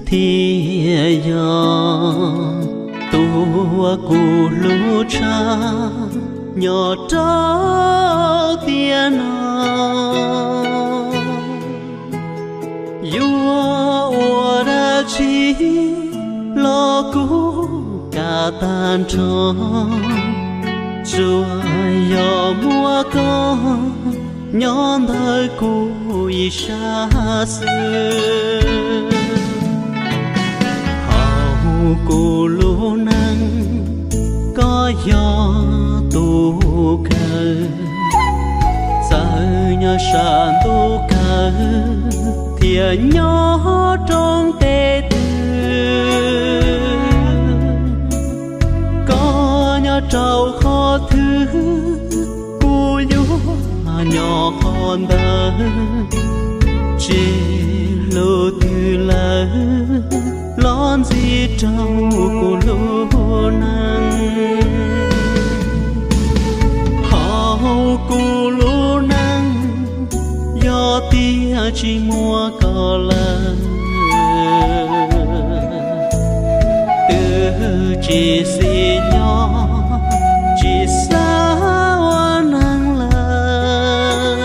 thiaj yog tus uas kuv hlub tshaj nyob rau tiam no. Yuav ua dab tsi los kuv kam tag nrho, tsuas yog muaj koj nyob ntawm kuv ib sab xwb. Hauv kuv lub neej koj yog tus kawg, txawm nyob sab ntuj kawg thiab nyob roob teb twg, koj nyob rau qhov twg kuv yuav nyob qhov ntawd, tsis hlub twg lawm los ntxiv rau kuv lub neej. Hauv kuv lub neej yog tias tsis muaj koj lawm, twb tsis xis nyob tsis xav ua neeg lawm.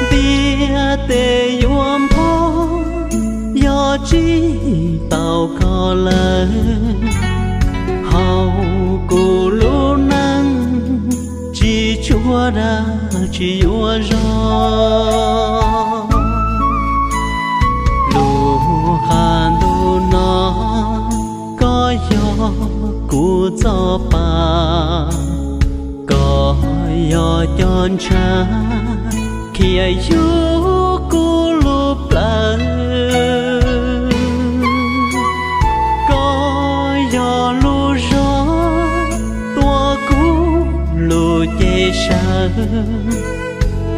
Ntiaj teb yuav npog, yog tsis tau koj lawm, hauv kuv lub neej tsis tshua dag tsis yuav zog. Lub qab ntuj no koj yog kuv txoj pa, koj yog cov ntshav khiav yug kuv lub plawv. Koj yog lub zog tuav kuv lub cev sawv,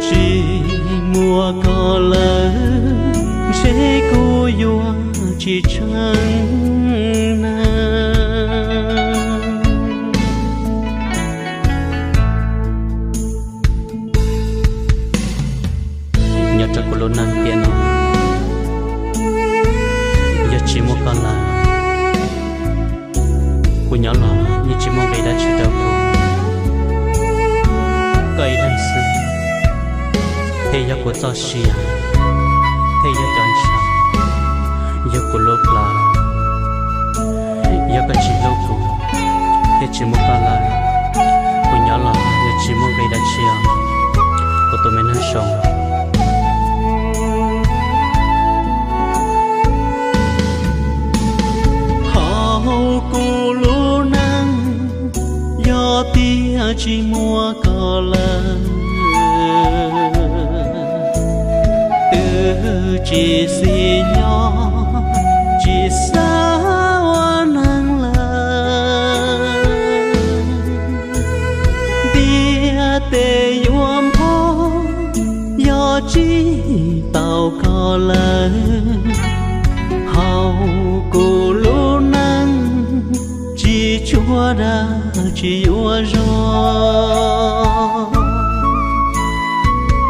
tsis muaj koj lawm ntshe kuv yuav tsis tshwm neeg. Nyob rau kuv lub neej tiam no, yog tsis muaj koj lawm, kuv nyob los yeej tsis muaj nqis dab tsi rau kuv. Koj ib leeg xwb thiaj yog kuv txoj sia, thiaj yog cov ntshav yug kuv lub plawv. Yog koj tsis hlub kuv thiab tsis muaj koj lawm, kuv nyob los yeej tsis muaj nqis dab tsi os, kuv tus me neeg zoo. Hauv kuv lub neej yog tias tsis muaj koj lawm, twb tsis xis nyob tsis xav ua neeg lawm. Ntiaj teb yuav npog, yog tsis tau koj lawm, hauv kuv lub neej tsis tshua dag tsis yuav zog.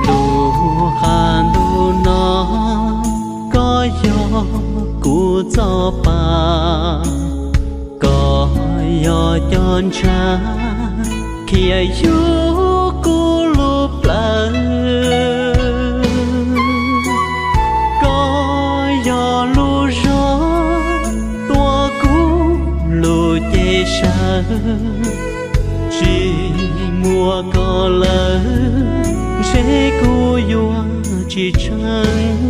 Lub qab ntuj no koj yog kuv txoj pa, koj yog cov ntshav khiav yug kuv lub plawv. Koj yog lub zog tuav kuv lub cev sawv, tsis muaj koj lawm ntshe kuv yuav tsis tshwm